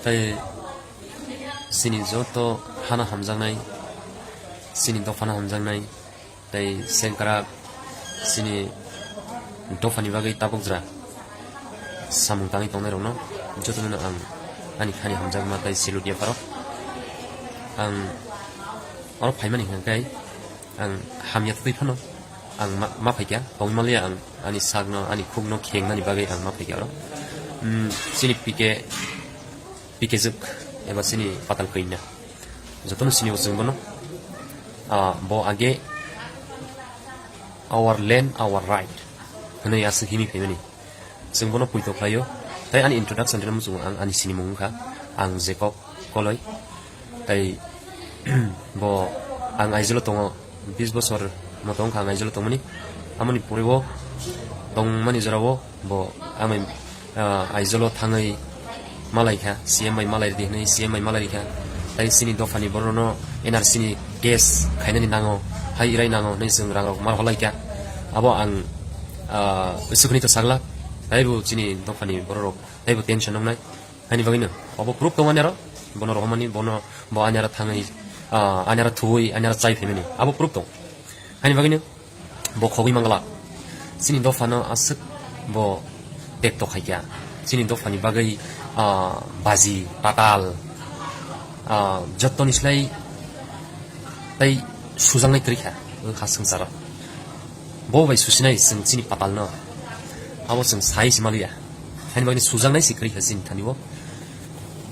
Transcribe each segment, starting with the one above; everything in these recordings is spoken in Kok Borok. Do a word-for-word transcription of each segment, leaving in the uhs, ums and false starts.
Tei chini joto hano hamjaknai, chini dophano hamjaknai, tei sengkrak chini dophani bagwi tabukjra samung tangwi tongnairokno jotono ang ani khani hamjakma tei salute yapharo. Ang oro phaimani hwnkhe ang hamya twi phano ang ma, ma phaikha, tongwi manliya ang ani sakno, ani khukno khengnani bagwi ang ma phaikha oro. Hmm, chini P K, P K Juk eba chini Patal Kanya. Jotono sinio chwng bono, ah, bo age our land, our right hwnwi aswk himwi phaimani. Chwng bono puito khlaio. Tei ani introduction rwna muchungo ang ani sinimung wngkha, ang Jacob Koloi. Tei bo ang Aizawl-o tongo, bis bosor moto wngkha ang Aizawl-o tongmani. Amoni poriwo tongmani jorao bo ang, ah, Aizawl-o thangwi malaikha, C M bai malairidi hwnwi C M bai malairikha. Tei chini dophani borokno N R C ni case khainani nango, hai irai nango hwnwi chwng rangrok mar holaikha. Abo ang, ah, swkangni to saglak, taibo chini dophani bororok taibo tension wngnai. Haini bagwino obo proof tongo ani aro, bono rohormani, bono, bo ani aro thangwi, ah, ani aro thuwi, ani aro chai phaimani, abo proof tong. Haini bagwino bo khogwi mangla. Chini dophano aswk bo tekto khaikha. Chini dophani bagwi, ah, baji, patal, ah, jottoni slai tei sujaknai kwrwikha o ha swngcharo. Bo bai susinai chwng chini patalno. Abo chwng sai se manliya. Haini bagwi sujaknai se kwrwikha chini thani o.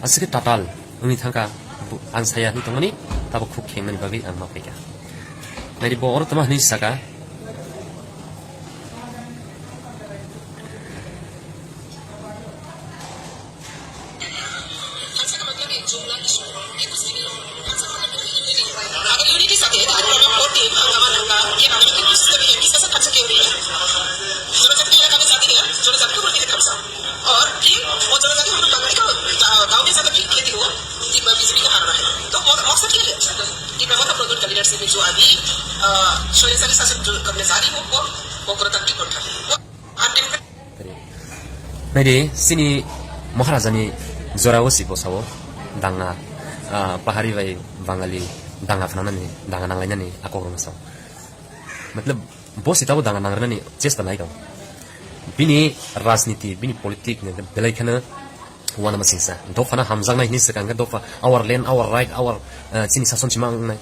Aswk khe tatal wngwi thangkha, bu-, ang saya hinwi tongmani, tabuk khuk khengnani bagwi ang ma phaikha. Naidi bo oro tama hinwi saka. अगर यूनिटी साथ है, तो हम लोग बहुत ही हंगामा दंगा, ये बात की कोशिश करेंगे, किस तरह से खर्च किए हुए हैं। जनजाति का इलाका में शादी है, जनजाति को बोलते हैं कब्जा। और फिर वो जनजाति हम लोग बंगाली का गा-, गाँव में ज्यादा खेती हुआ, कि बीजेपी का हारना है। तो वो मकसद क्या है? कि प्रमोद प्रद्युत का लीडरशिप में जो अभी, अ, स्वैराचारी शासन जो करने जा रही हो, वो, वो गणतांत्रिक उठा है। वो अनडिफिकल्ट Naidi, chini Maharajani jorao si bosao danga, ah, pahari bai Bangali danga phnangnani, danga nanglainani a kok rwma sao. Matlab, bo si tabo danga nangrwnani chesta nai tong. Bini rajniti, bini politik ni belai kheno uanama singsa. Dophano hamjaknai hinwi swkang khe dopha, our land, our right, our, ah, chini sason sima wngnai.